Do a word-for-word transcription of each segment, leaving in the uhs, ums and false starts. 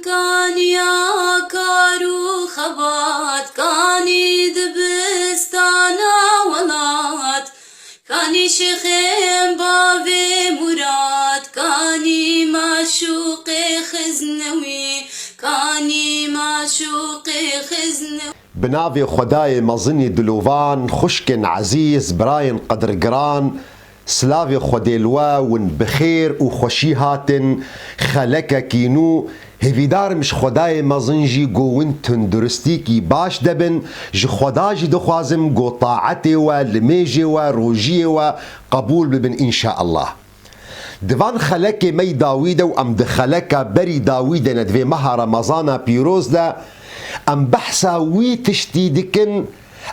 Kaniya kar û xebat, kanî dibistana welat, kanî şêxên bavê Murad, kanî maşûqê xiznewî, kanî maşûqê xiznewî. Bi navê Xwedayê mezinî dilovan, xwişkên ezîz, birayên qedirgiran, silavê Xwedê li we, win bi xêr û xweşî hatin, xelekekî nû. Hêvîdarim ji Xwedayê mezin jî ku win tunduristîkî baş de bin, ji Xweda jî dixwazim ku taetê we, limêjê we, rojiyê we qebûl bibin înşeallah. Di van xelekê me yî dawî de û em di xeleka berî dawî de ne, di vê meha Remezana pîroz de, em behsa wî tiştî dikin,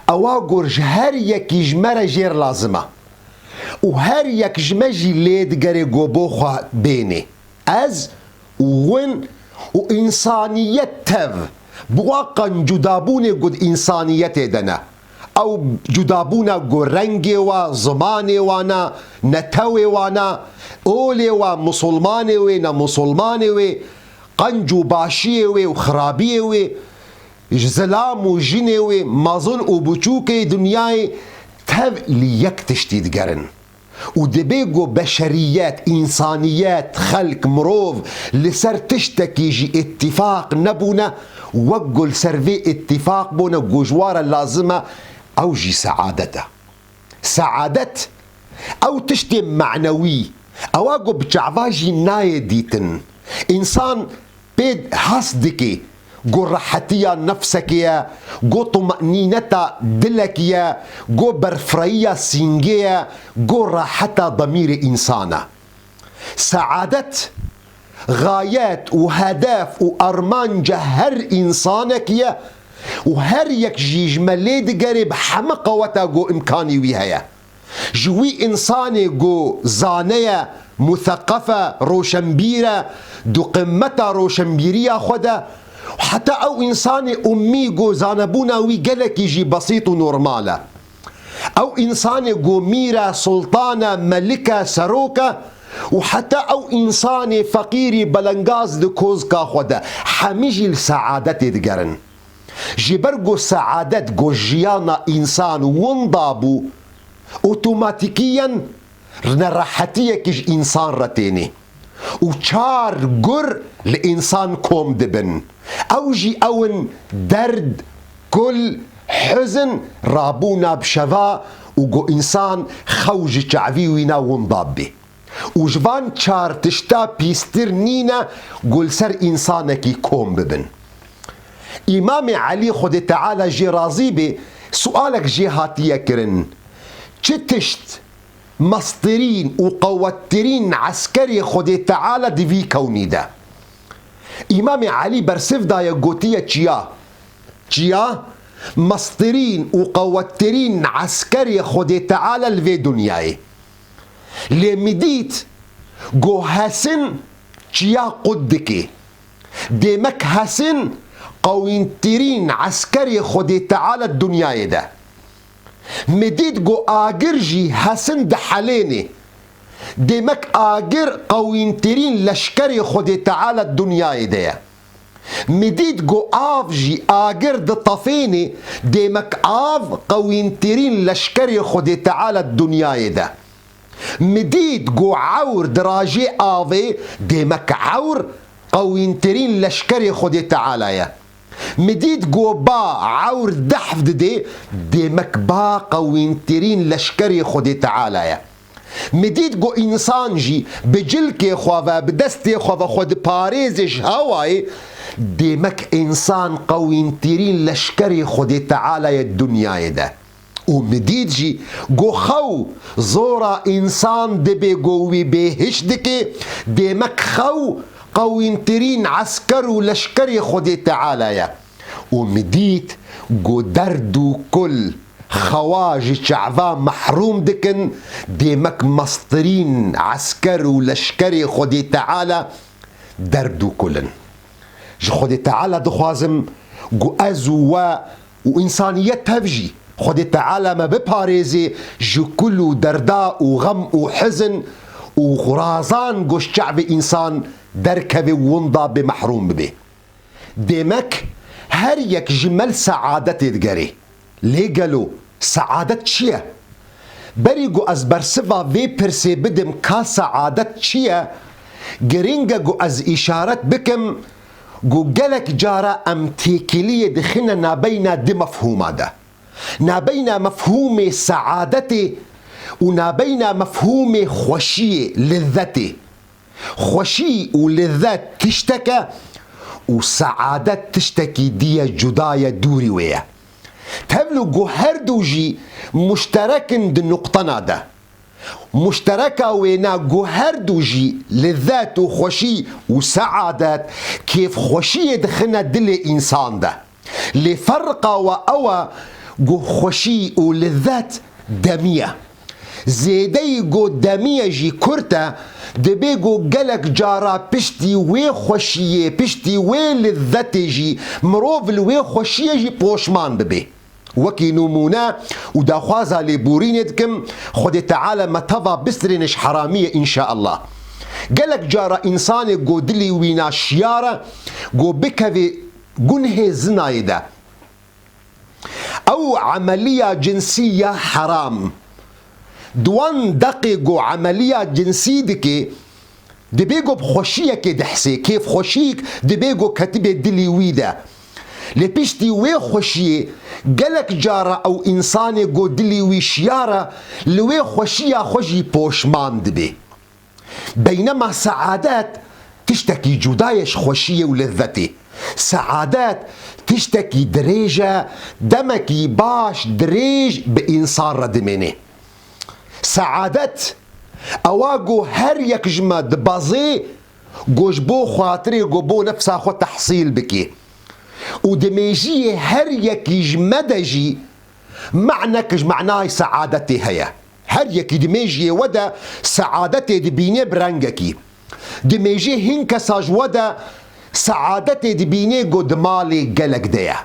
ewa ku ji her yekî ji me re jêr lazim e. Û her yek ji me jî lê digere ku bo xwe bênê. Ez û win û însaniyet tev, bi wa qenc û dabûnê ku di însaniyetê de ne. Ew cudabûna ku rengê wa, zimanê wa ne, netewê wa ne, olê wa, musulmanê wê, ne musulmanê wê, qenc û başiyê wê û xirabiyê wê, ji zilam û jinê wê, mezin û biçûkê dinyayê tev li yek tiştî digerin. Û dibê ku beşeriyet, însaniyet, xelk, mirov li ser tiştekî jî îtîfaq nebûne, wek ku li ser vê îtîfaq bûne ku ji wa re lazim e, ew jî seadet e. Seadet, ew tiştê manewî, ewa ku bi çava jî nayê dîtin. Însan pê hest dike, ku rehetiya nefsekê ye, ku tumenîneta dilekî ye, ku berfreyiya sîngê ye, ku reheta demîrê însan e. Seadet, xayet û hedef û armanca her însanekî ye û her yek jî ji me lê digere bi heme qeweta ku îmkanî wî heye. Ji wî însanê ku zane ye, mutheqef e, roşenbîr e, di qimeta roşenbîriya xwe de, heta ew însanê ummî ku zanebûna wî gelekî jî besît û normal e. Ew însanê ku mîr e, sultan e, melik e, serok e û heta ew însanê feqîrî belengaz di kozka xwe de, hemî jî li seadetê digerin. Ji ber ku seadet ku jiyana însan winda bû, otomatîkiyen nerehetiyekî ji însan re tênê. Û çar gur li însan kom dibin. Ew jî ew in: derd, kul, hizin, rabûna bi şeva û ku însan xew ji çavî wîna winda bibê. Û ji van çar tişta pîstir nîne ku li ser însanekî kom bibin. Îmamê Elî, Xwedê Teala jê razî bê, sualek jê hatiye kirin: Çi tişt mestirîn û qewettirîn eskerê Xwedê Teala di vî kewnî de? Îmamê Elî bersiv daye, gotiye: Çiya. Çiya mestirîn û qewettirîn eskerê Xwedê Teala li vê dinyayê. Lê min dît ku hesin çiya qut dike. Demek hesin qewîntirîn eskerê Xwedê Teala di dinyayê de. Min dît ku agir jî hesin dihelênê. Demek agir qewîntirîn leşkerê Xwedê Teala di dinyayê de ye. Min dît ku av jî agir ditefênê, demek av qewîntirîn leşkerê Xwedê Teala di dinyayê de. Min dît ku ewr dirajê avê, demek ewr qewîntirîn leşkerê Xwedê Teala ye. Min dît ku ba ewr dehf didê, demek ba qewîntirîn leşkerê Xwedê Teala ye. Min dît ku însan jî bi cilkê xwe ve, bi destê xwe ve xwe diparêze ji hewayê, demek însan qewîntirîn leşkerê Xwedê Teala ye dinyayê de. Û min dît jî ku xew zora însan dibe ku wî bêhiş dike, demek xew qewîntirîn esker û leşkerê Xwedê Teala ye. Û min dît ku derd û kul xewa ji çava mehrûm dikin, demek mestirîn esker û leşkerê Xwedê Teala derd û kul in. Ji Xwedê Teala dixwazim ku ez û we û însaniyet tev jî, Xwedê Teala me biparêzê ji kul û derda û xem û hizin û xurazan ku ji çavê însan derkeve û winda bê, mehrûm bibe. Demek her yek ji me li seadetê digerê. Lê gelo seadet çi ye? Berî ku ez bersiva vê pirsê bidim ka seadet çi ye, girîng e ku ez îşaret bikim ku gelek cara em têkiliyê dixine nabeyna du mefhûma de. Nabeyna mefhûmê seadetê û nabeyna mefhûmê xweşiyê, lizzetê. Xweşî û lizzet tiştek e û seadet tiştekî dî ye, cuda ye, dûrî wê ye. Tevlû ku her du jî muşterek in di nuqtena de. Muştereka wêna ku her du jî lizzet û xweşî û seadet, kêfxweşiyê dixine dilê însan de. Lê ferqa we ew e ku xweşî û lizzet demî ye. Zêdeyî ku demî ye jî kurt e, dibê ku gelek cara piştî wê xweşiyê, piştî wê lizzetê jî mirov li wê xweşiyê jî poşman bibe. Wekî nimûne û daxwaza lêborînê dikim, Xwedê Teala me teva bistirêne ji heramiyê înşeallah. Gelek cara însanê ku dilî wî naşiyar e, ku bikevê gunhê zinayê de. Ew emeliya cinsî ya heram. Di wan deqê ku emeliya cinsî dike, dibê ku bi xweşiyekê dihsê, kêfxweşîk dibê ku ketibê dilî wî de. Lê piştî wê xweşiyê gelek cara ew însanê ku dilî wî şiyar e, li wê xweşiya xwe jî poşman dibê. Beynema seadet tiştekî cuda ye ji xweşiyê û lezzetê. Seadet tiştekî dirêj e, demekî baş dirêj bi însan re dimêne. Seadet ewa ku her yek ji me dibezê ku ji bo xatirê ku bo nefsa xwe tehsîl bike. Û di mêjiyê her yekî ji me de jî me'nek ji me'nayê seadetê heye. Her yekî di mêjiyê we de seadetê dibîne bi rengekî. Di mêjiyê hin kesa ji we de seadetê dibîne ku di malê gelek de ye.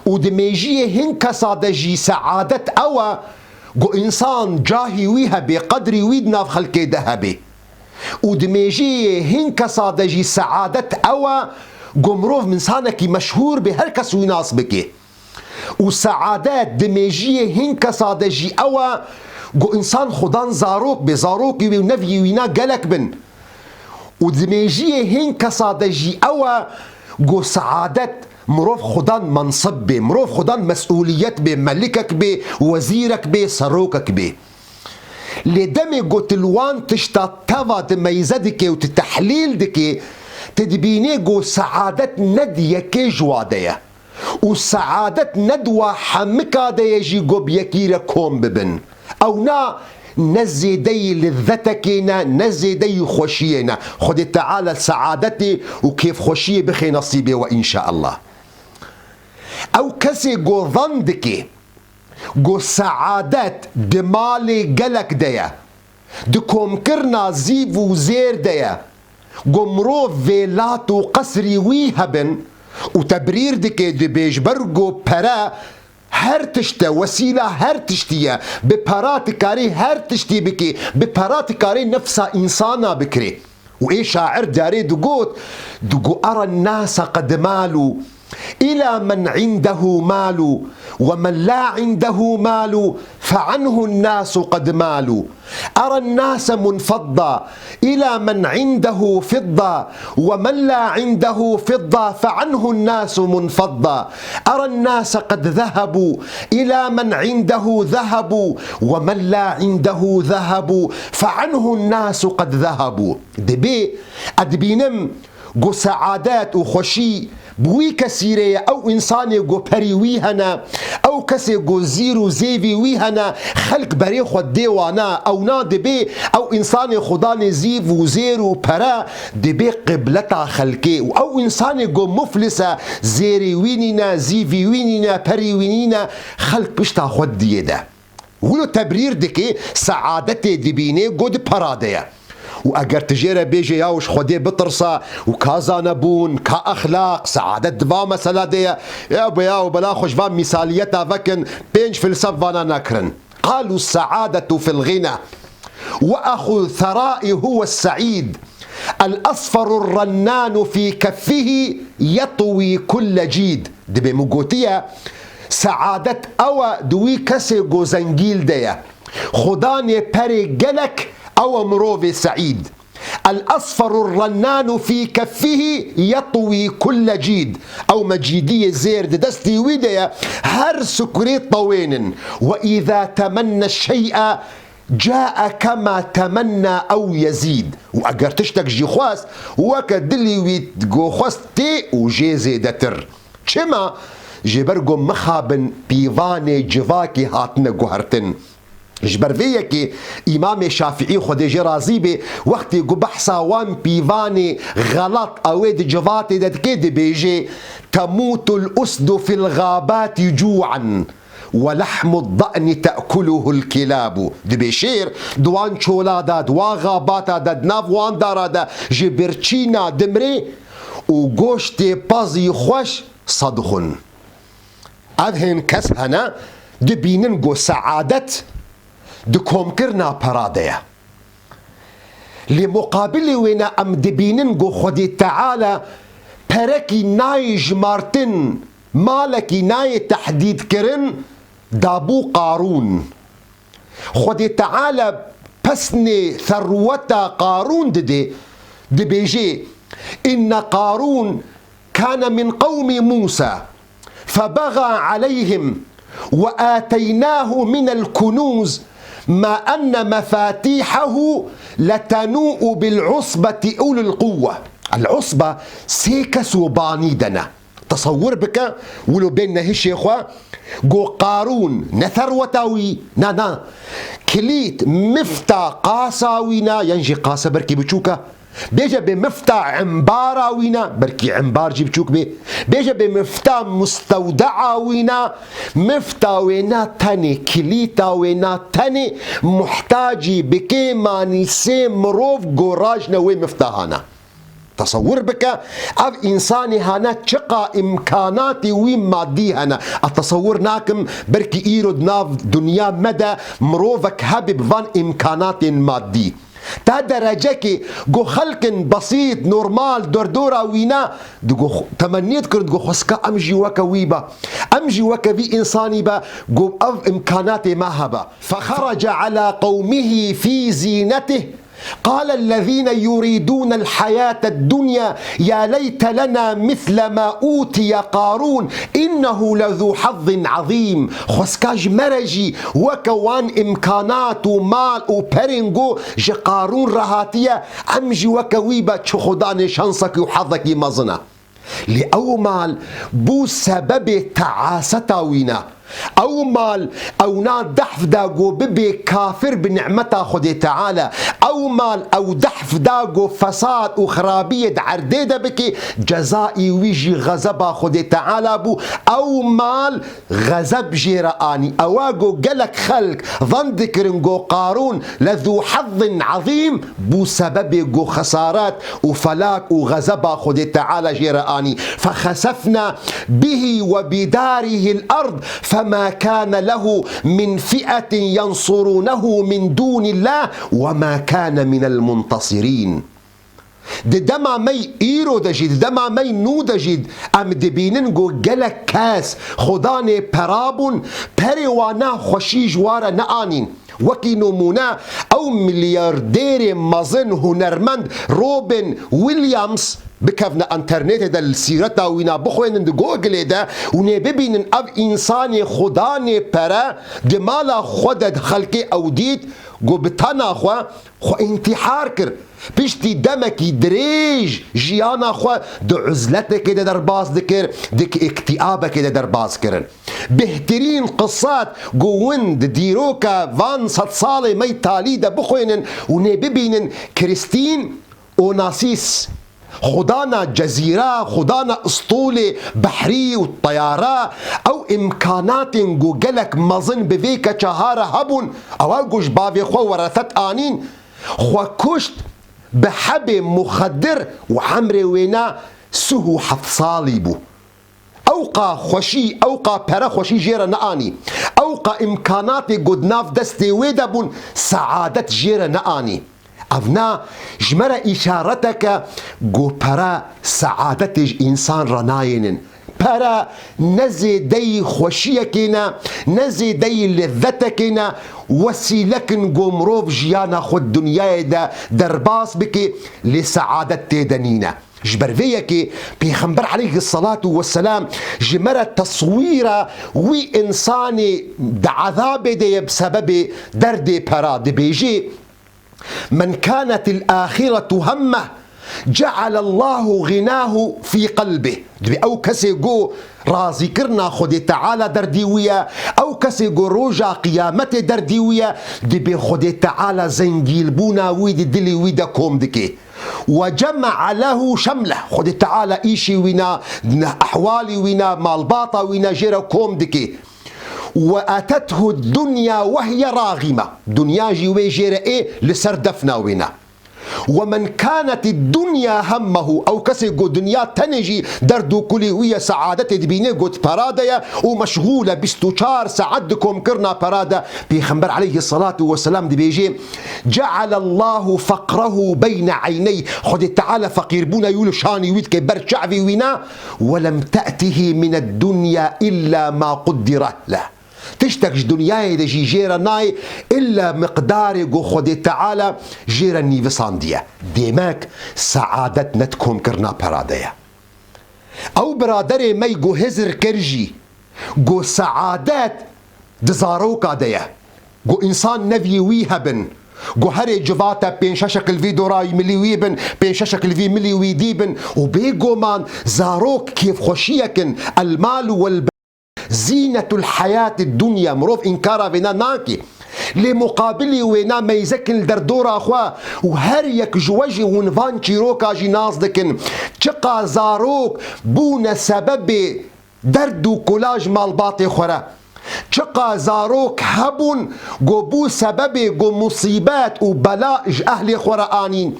Û di mêjiyê hin kesa de jî seadet ew e ku însan cahî wî hebe, qedrî wî di nav xelkê de hebe. Û di mêjiyê hin kesa de jî seadet ew e ku mirov insanekî meşhûr be, her kes wî nas bike. Û seadet di mêjiyê hin kesa de jî ew e ku însan xudan zarok be, zarokî wî û neviyê wîna gelek bin. Û di mêjiyê hin kesa de jî ew e ku seadet mirov xudan mensib be, mirov xudan mesûliyet be, melikek be, wezîrek be, serokek be. Lê demê ku tu li wan tişta teva tu meyze dike û tu tehlîl dike, tu dibînê ku seadet ne di yekê ji wa de ye. Û seadet ne di wa hemika de ye jî ku bi yekî re kom bibin. Ew na ne zêdeyî lizzetekê ne, ne zêdeyî xweşiyê ne. Xwedê Teala seadetê û kêfxweşiyê bixe nesîbê we înşeallah. Ew kesê ku zan dike ku seadet di malê gelek de ye, di komkirina zîv û zêr de ye, ku mirov vêlat û qesrî wî hebin û tebrîr dike, dibê ji ber ku pere her tişt e, wesîla her tiştî ye, bi pera tu karî her tiştî bikî, bi pera tu karî nefsa însana bikirî. Û ê şair carê digot, digo, "Era nase qed malu ila men indehu malu, ve men la indehu malu, fe anhu nasu qed malu. Era nase munfadda ila men indehu fidda, ve men la indehu fidda, fe anhu nasu munfadda. Era nase qed zehebu ila men indehu zehebu, ve men la indehu zehebu, fe anhu nasu qed zehebu." Dibê, ez dibînim ku seadet û xweşî bi wî kesî re ye, ew însanê ku perî wî hene, ew kesê ku zîr û zêvî wî hene, xelk berê xwe dê wana, ew na dibê, ew însanê xudanê zîv û zêr û pere dibê qibleta xelkê û ew însanê ku muflis e, zêrê wî nîne, zîvî wî nîne, perî wî nîne, xelk pişta xwe diyê de. Wilo tebrîr dike, seadetê dibîne ku di pera de ye. Û eger tu jê re bêje, "Yaw ji Xwedê bitirse û ka zanebûn, ka exlaq, seadet di va mesela de ye." Ya be yaw, bela xwe ji van mîsaliyeta vekin, pênc filsef vana nakirin. Qalu saadetu fil ghina. Ve axu serai huwe seîd. الأصفر الرنان في كفه يطوي كل جيد. Dibê min gotiye, seadet ew e di wî kesê ku zengîl de ye. Xudanê perê gelek ew e mirovê seîd. الأصفر الرنان في كفه يطوي كل جيد. Ew mecîdiyê zêr di destî wî de ye, her sikurê tewênin. وإذا تمنى الشيء جاء كما تمنى أو يزيد. Û eger tiştek jî xwest, weke dilî wî go xwest tê û jê zêdetir. Çima? Ji ber ku mixabin pîvanê civakê hatine guhertin. Ji ber vê yekê Îmamê Şafîî, Xwedê jê razî bê, wextê ku behsa wan pîvanê xelat ew ê di civatê de dike, dibêje, تموت الأسد في الغابات جوعا ولحم الضأن تأكله الكلاب. Dibê şêr di wan çola de, di wan xabata de, di nav wan dara de ji birçîna dimrê û goştê pezî xweş se dixwin. Ev hên kes hene, dibînin ku seadet di komkirina pera de ye. Lê muqabilê wê ne em dibînin ku Xwedê Teala perekî nayê jimartin, malekî nayê tehdîdkirin, dabû Qarûn. Xwedê Teala pesnê serweta Qarûn didê, dibêjê, إن قارون كان من قوم موسى فبغى عليهم وآتيناه من الكنوز ما أن مفاتيحه لتنوء بالعصبة أولي القوة. El-usbe sê kes û banî de ne. Tesewwur bike, wilo bên nehişê xwe, go Qarûn ne serweta wî, na, na. Kilît, mifta qasa wî ne, yan jî qasa berkî biçûk e. Bêje bê mifta embara wî ne, berkî embar jî biçûk bê. Bêje bê mifta mustewdea wî ne, mifta wê ne tenê, kilîta wê ne tenê, muhtacî bi kêmanî sê mirov go rajne wê mifta hane. Tesewwur bike, ev însanê hane çiqa îmkanatê wî madî hene. Ez tesewwur nakim, berkî îro di nav dinya me de mirovek hebe bi van îmkanatên madî. Ta derecekê ku xelkin besît, normal, dordora wî ne, digo xwe-, temennî dikirin, digo xwesika em jî weke wî be. Em jî weke vî însanî be, ku ev îmkanatê me hebe. فخرج على قومه في زينته قال الذين يريدون الحياة الدنيا يا ليت لنا مثل ما أوتي قارون إنه لذو حظ عظيم. Xwesika ji me re jî weke wan îmkanat û mal û perên ku ji Qarûn re hatiye, em jî weke wî be, çi xudanê şansekî û hezekî mezin e. Lê ew mal bû sebebê teaseta wî ne. Ew mal ew na dehf da ku bibê kafir bi nimeta Xwedê Teala. Ew mal ew dehf da ku fesad û xirabiyê di erdê de bike, cezayî wî jî xezeba Xwedê Teala bû. Ew mal xezeb jê re anî. Ewa ku gelek xelk zan dikirin ku Qarûn لذو حظ عظيم، bû sebebê ku xesaret û felak û xezeba Xwedê Teala jê re anî. فخسفنا به وبداره الأرض فما كان له من فئة ينصرونه من دون الله وما كان من المنتصرين. Di dema me îro de jî, di dema me nû de jî em dibînin ku gelek kes xudanê pera bûn, perê wan ne xweşî ji wan re neanîn. Wekî nimûne, ew milyardêrê mezin hunermend Robin Williams, bikevne înternetê de, li sîreta wî na bixwênin di Google-ê de, hûn ê bibînin ev însanê xudanê pere di mala xwe de di xelkê ew dît, ku bi tena xwe xwe întîhar kir. Piştî demekî dirêj jiyana xwe di uzletekê de derbas dikir, di îktîabekê de derbas kirin. Bêhtirîn qisat ku hûn di dîroka van sedsalê me yê talî de bixwênin û nê bibînin, Krîstîn Onasîs, xudana cezîra, xudana istolê behrî û teyara, ew îmkanatên ku gelek mezin bi vê keça ha re hebûn, ewa ku ji bavê xwe wereset anîn, xwe kuşt, bi hebê muxedir û emrê wê ne sih û heft salî bû. Ewqa xweşî, ewqa pere xweşî jê re neanî. Ewqa îmkanatê ku di nav destê wê de bûn, seadet jê re neanî. Evna ji me re îşareteke ku pere seadetê ji însan re nayênin. Pere ne zêdeyî xweşiyekê ne, ne zêdeyî lezzetekê ne, wesîlek in ku mirov jiyana xwe di dinyayê de derbas bike, lê seadet tê de nîne. Ji ber vê yekê Pêxember aleyhisselatu vesselam ji me re teswîra wî însanê di ezabê de ye bi sebebê derdê pera dibêjê, "Men kânetil âhiretu hemmeh, cealallahu ghinahu fî qelbih." Dibê ew kesê ku razîkirina Xwedê Teala derdî wî ye, ew kesê ku roja qiyametê derdî wî ye, dibê Xwedê Teala zengîlbûna wî di dilê wî de kom dike. "Ve cema'a lehu şemleh." Xwedê Teala îşê wîna, ehwalî wîna, malbata wîna jê re kom dike. "Ve etethu dunya ve hiye ragime." Dunya jî wê jê re ê li ser defna wîna. "Ve men kânet dunya hemmehu." Ew kesê ku dinya tenê jî derd û kulî wî ye, seadetê dibîne, got pera de ye û meşgûl e, bîst û çar saet di komkirina pera de. Pêxember aleyhisselatu vesselam dibêjê, "Cealallahu feqrehu beyne eyneyh." Xwedê Teala feqîrbûna wî li şanî wî dike, ber çavê wî ne. "Ve lem te'tihi mined dunya illa ma quddire leh." Tiştek ji dinyayê de jî jê re nayê, illa miqdarê ku Xwedê Teala jê re nîvisandiye. Demek, seadet ne di komkirina pera de ye. Ew biraderê me ku hizir kir jî, ku seadet di zaroka de ye. Ku însan neviyê wî hebin. Ku herê civate pênc şeşek li vî dorayî milî wî bin, pênc şeşek li vî milî wî dî bin û bêguman zarok kêfxweşiyek in. El malu wel zînetul heyatid dunya. Mirov înkara vêna nake. Lê muqabilî wêna meyzek in li derdora xwe û her yek ji we jî hûn van çîroka jî nas dikin. Çiqa zarok bûne sebebê derd û kula ji malbatê xwe re. Çiqa zarok hebûn ku bû sebebê ku musîbet û bela ji ehlê xwe re anîn.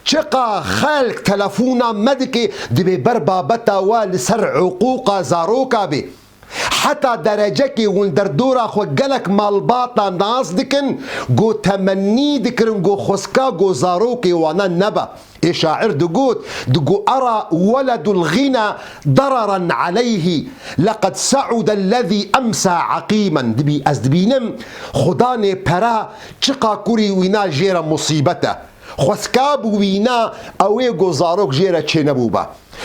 Çiqa xelk telefona me dike, dibê ber babeta we li ser hiqûqa zaroka bê. Heta derecekê hûn derdora xwe gelek malbata nas dikin, ku temennî dikirin, ku xwezka ku zarokê wana nebe. Ê şair digot, digo, "Era weledul ghina dararan aleyhi, leqed se'udellezî emsa eqîmen." Dibî, ez dibînim, xudanê pera çiqa kurî wîna jê re musîbet e. Xwezka bû wîna, ew ê ku zarok jê re çênebûba.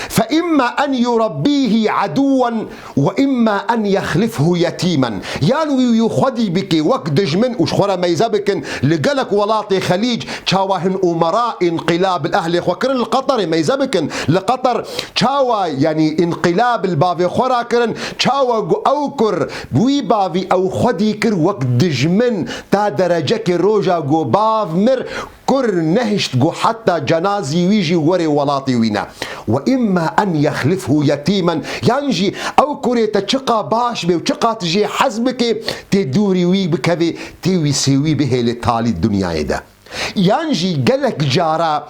Fe imma en yurabbîhî aduwen ve imma en yexlifhu yetîmen. Yan wî wî xwedî bike wek dijmin û ji xwe re meyze bikin. Li gelek welatê Xelîc çawa hin umera înqilab li ehlê xwe kirin, li Qeterê meyze bikin. Li Qeter çawa, yanî, înqilab li bavê xwe re kirin, çawa ku ew kur bi wî bavî ew xwedî kir wek dijmin, ta derecekê roja ku bav mir, kur nehişt ku heta cenazî wî jî werê welatê wî ne. Ve imma en yexlifhu yetîmen, yan jî ew kurê te çiqa baş bê û çiqa tu jê hez bikê, tê dûrî wî bikevê, tê wî sêwî bihêlê talî dinyayê de. Yan jî gelek cara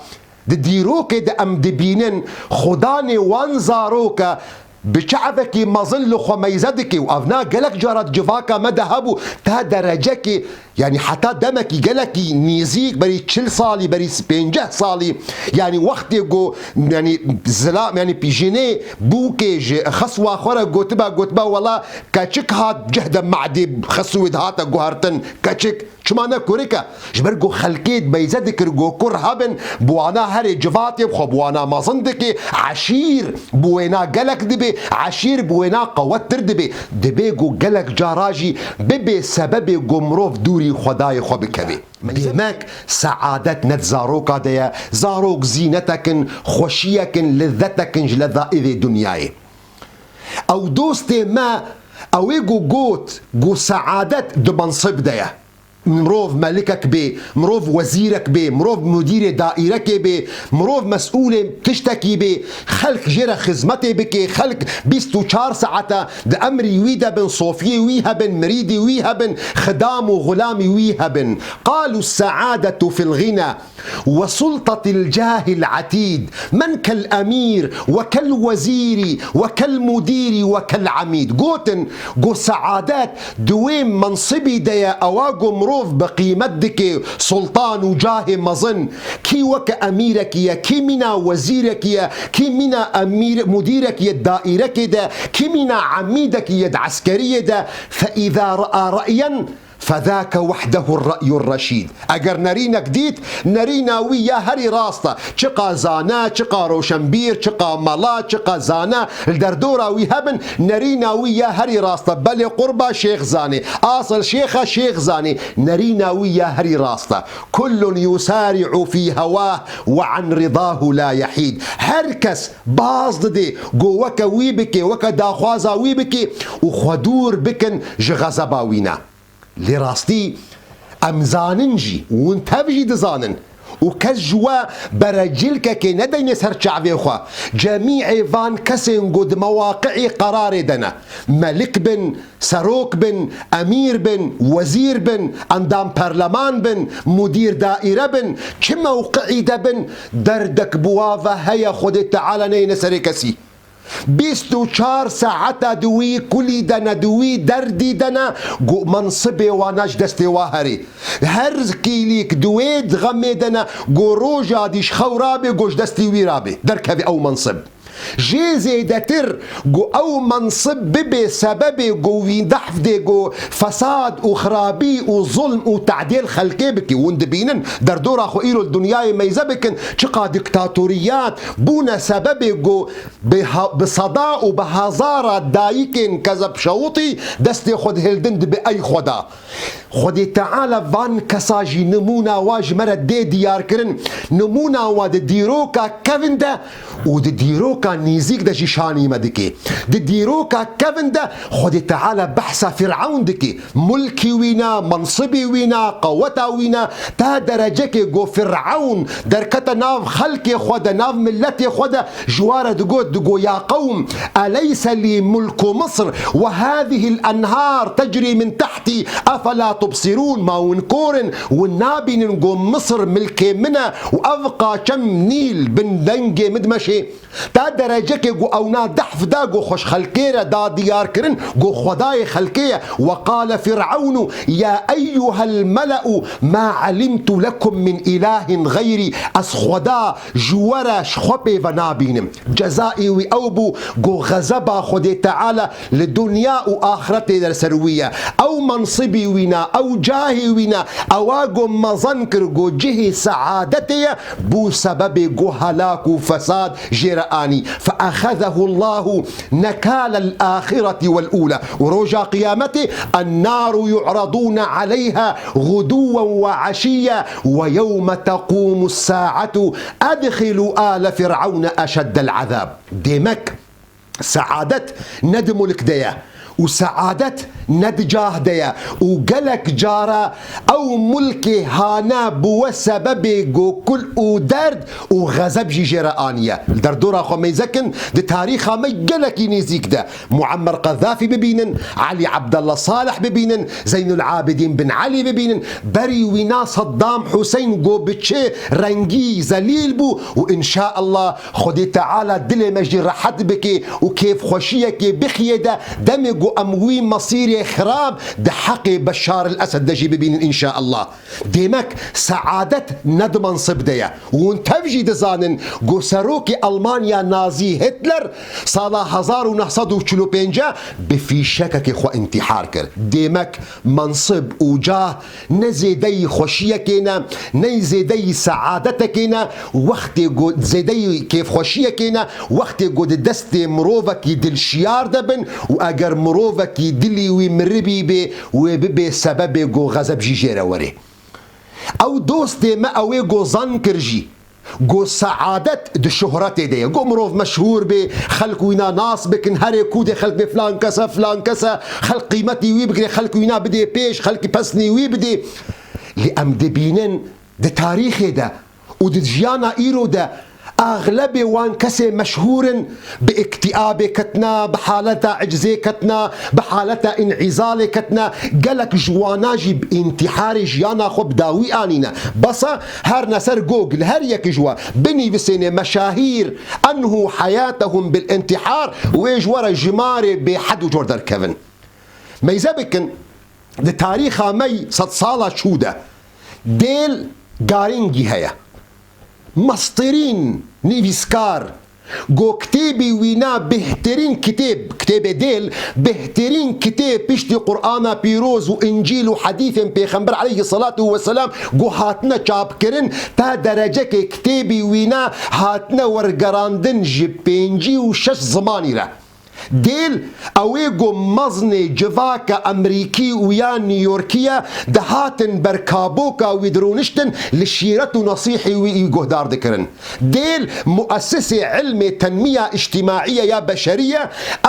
di dîrokê de em dibînin, xudanê wan zaroke bi çavekî mezin li xwe meyze dike û evna gelek cara di civaka me de hebû, ta derecekê, yanî heta demekî gelekî nêzîk, berî çil salî, berî pênceh salî, yanî wextê ku, yanî zilam, yanî jinê bûkê ji xeswa xwe re gotiba, gotiba, "Wela keçik hat cih de madê xeswê dihate guhertin, keçik." Çima ne kurik e? Ji ber ku xelkê meyze dikir ku kur hebin, bi wana herê civatê bi xwe bi wana mezin dike, eşîr bi wêna gelek dibe, eşîr bi wêna qewettir dibe. Dibe ku gelek cara jî bibe sebebê ku mirov dûrî Xwedayê xwe bikeve. Demek, seadet ne di zaroka de ye, zarok zînetek in, xweşiyek in, lezzetek in ji lezaîvê dinyayê. Ew dostê me, ew ê ku got ku seadet di mensib de ye. Mirov melikek bê, mirov wezîrek bê, mirov mudîrê daîrekê bê, mirov mesûlê tiştekî bê, xelk jê re xizmetê bike, xelk bîst û çar saete di emrî wî de bin, sofiyê wî hebin, mirîdî wî hebin, xidam û xulamî wî hebin. Qalu saadetu fil ghina ve sultatil cahil atîd. Men kel emîr ve kel wezîrî ve kel mudîrî ve kel emîd. Gotin, got, seadet di wê mensibî de ye, ewa got mirov مرۆڤ bi qîmet dike, sultan û cahê mezin. Kî weke emîrekî ye, kî mîna wezîrekî ye, kî mîna emîr, mudîrekî ye daîrekê de, kî mîna emîdekî ye di eskeriyê de. فإذا رأى رأيا فذاك وحده الرأي الرشيد. Eger nerînek dît, nerîna wî ya herî rast e. Çiqa zane, çiqa roşenbîr, çiqa mela, çiqa zane li derdora wî hebin, nerîna wî ya herî rast e. Belê qurba Şêx Zanê. Asel Şêx e, Şêx Zanê. Nerîna wî ya herî rast e. كل يسارع في هواه وعن رضاه لا يحيد. Her kes baz didê, go weke wî bike, weke daxwaza wî bike û xwe dûr bikin ji xezeba wî ne. Lê rastî em zanin jî, hûn tev jî dizanin û kes ji we berecilkekê nedeyne ser çavê xwe. Cemîê van kesên ku di mewaqi'ê qerarê de ne, melik bin, serok bin, emîr bin, wezîr bin, endam perleman bin, mudîr daîre bin, çi mewqi'î de bin, derdek bi wa ve heye, Xwedê Teala neyne serê kesî. Bîst û çar saeta di wî kulî de ne, di wî derdî de ne, ku mensibê wana ji destê wa herê. Her kîlîk di wê xemê de ne, ku roja dî ji xew rabe, ku ji destî wî rabe. Derkeve ew mensib. Jê zêdetir ku ew mensib bibe sebebê ku wî dehf dê ku fesad û xirabî û zulm û tedêl xelkê bike. Hûn dibînin, derdora xwe îro li dinyayê meyze bikin, çiqa diktatoriyat bûne sebebê ku bi ha-, bi seda û bi hezara dayikên kezebşewitî destê xwe dihildin dibe ey Xweda. Xwedê Teala van kesa jî nimûna wa ji me re dê diyar kirin. Nimûna wa di dîroka kevin de û di dîroka nêzîk de jî şanî me dike. Di dîroka kevin de Xwedê Teala behsa Firawn dike. Mulkî wî ne, mensibî wî ne, qeweta wî ne, ta derecekê ku Firawn derkete nav xelkê xwe de, nav miletê xwe de, ji wa re digot, digo, "Ya qewm, eleyse lî mulku Misr ve hâzihil enhâr tecrî min tehtî, efela tubsirûn?" Ma hûn kor in, hûn nabînin ku Misir milkê min e û ev qaçem Nîl bin dengê min dimeşê? Ta derecekê ku ewna dehf da ku xwe ji xelkê re da diyar kirin ku Xwedayê xelkê ye. Ve qale Fir'ewnu, "Ya eyyuhel mele'u ma alimtu lekum min ilahin xeyrî." Ez Xweda ji we re ji xwe pê ve nabînim. Cezayê wî ew bû ku xezeba Xwedê Teala li dinya û axretê de li ser wî ye. Ew mensibî wî ne, ew cahê wî ne, ewa ku mezin kir ku cihê seadetê ye, bû sebebê ku helak û fesad jê re anî. Feexezehu Allahu nekalel axireti wel ula. Û roja qiyametê, ennaru yu'radûne aleyha xuduwen ve eşiyye ve yewme tequmus saetu edxilû ale Fir'ewne eşeddel azab. Demek, Seadet ne di mulk de ye û seadet ne di cah de ye û gelek cara ew mulkê hane bi we sebebê ku kul û derd û xezeb jî jê re aniye. Li derdora xwe mêze kin, di tarîxa me gelekî nêzîk de Muammer Qezafî bibînin, Elî Abdallah Salih bibînin, Zeynul Abidîn bin Elî bibînin, berî wîna Saddam Hussein ku bi çi rengî zelîl bû û înşaallah Xwedê Teala dilê me jî rehet bike û kêfxweşiyekê bixiyê de, demê ku em wî mesîrê xirab di heqê Beşar el Esed de jî bibînin înşaallah. Demek, seadet ne di mensib de ye. Hûn tev jî dizanin ku serokê Almanya Nazî Hitler sala hezar û neh sed û çil û pênc bi fîşekekê xwe întîhar kir. Demek, mensib û cah ne zêdeyî xweşiyekê ne, ne zêdeyî seadetekê ne, wextê ku zêdeyî kêfxweşiyekê ne, wextê ku di destê mirovekî dilşiyar de bin û eger mirovekî dilî wî miribî bê, wê bibê sebebê ku xezeb jî jê re werê. Ew dostê me ew ê ku zan kir jî. Got, seadet di şuhretê de ye. Got, mirov meşhûr bê, xelk wîna nas bikin, herê kûdê xelk bê, filan kes e, filan kes e, xelk qîmetî wî bigire, xelk wîna bidê pêş, xelkî pesnî wî bidê. Lê em dibînin di tarîxê de û di jiyana îro de, exlebê wan kesê meşhûr in, bi îktîabê ketine, bi haleta icizê ketine, bi haleta înîzalê ketine, gelek ji wana jî bi întîharê jiyana xwe bi dawî anîne. Bes e, her ne ser Google, her yek ji we binivîsêne meşahîr enhu hayatehum bil întîhar, wê ji we re jimarê bêhed û cor derkevin. Mêze bikin, Di tarîxa me yî sedsala çû de Dêl Garingî heye. Mestirîn nivîskar, go kitêbî wîna bêhtirîn kitêb, kitêbê Dêl, bêhtirîn kitêb piştî Qur'ana Pîroz û Încîl û hedîfên Pêxember aleyhisselatu vesselam go hatine çapkirin, ta derecekê kitêbî wîna hatine wergerandin ji pêncî û şeş zimanî re. Dêl, ew ê ku mezinê civaka Emerîkî û ya New Yorkî ye, dihatin ber kaboka wî dirûniştin, li şîret û nesîhî wî î guhdar dikirin. Dêl, muesisê ilmê tenmiya îctîmaî ye ya beşerî ye,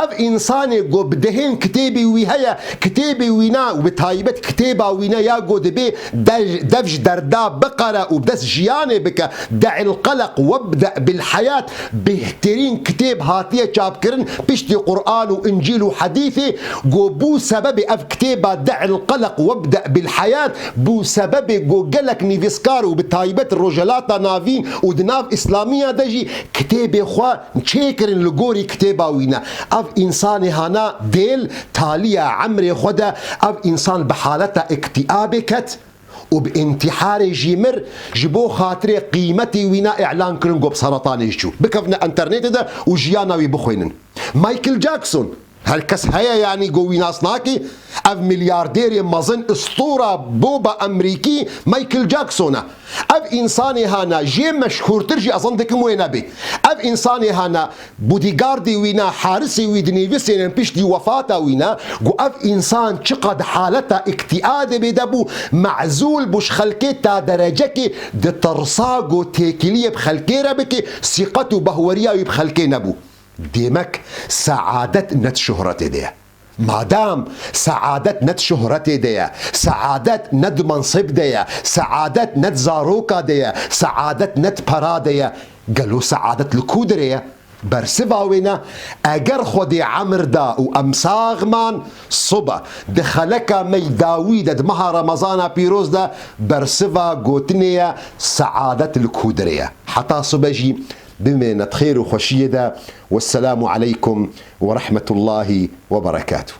ev însanê ku bi dehên kitêbî wî heye, kitêbê wîna û bi taybet kitêba wîna ya ku dibê de-, dev ji derda biqere û bi dest jiyanê bike, De'il qeleq webde bil heyat, bêhtirîn kitêb hatiye çapkirin piştî Qur'an û Încîl û Hedîfê, ku bû sebebê ev kitêba De'il qeleq webde bil heyat, bû sebebê ku gelek nivîskar û bi taybet Rojhelata Navîn û di nav Îslamiya de jî kitêbê xwe çêkirin li gorî kitêba wî ne. Ev însanê hana Dêl taliya emrê xwe de ev însan bi haleta îktîabê ket û bi întiharê jî mir, ji bo xatirê qîmetê wîna îlan kirin ku bi seretanê jî çû. Bikevine înternetê de û jiyana wî bixwînin. Michael Jackson, her kes heye yanî ku wî nas nake, ev milyardêrê mezin, istûra boba Emerîkî Michael Jackson e. Ev însanê hana jê meşhûrtir jî ez zan dikim wê nebê. Ev însanê hana Bodîgardê wî ne, harisê wî dinivîsênin piştî wefata wî ne, ku ev însan çiqad haleta îktîadê bê de bû, mezûl bû ji xelkê ta derecekê ditirsa ku têkiliyê bi xelkê re bike, sîqet û bahweriya wî bi xelkê nebû. Demek, seadet ne di şohretê de ye. Madam seadet ne di şohretê de ye, seadet ne di mensib de ye, seadet ne di zaroka de ye, seadet ne di pera de ye, gelo seadet li ku dirê ye? Bersiva wê ne, eger Xwedê emir da û em sax man, sibe di xeleka me yî dawî de, di meha Remezana pîroz de, bersiva gotinê ye, seadet li ku dirê ye. Heta sibe jî bimêne di xêr û xweşiyê de. Wesselamu aleykum ve rahmetullahi ve berekatuh.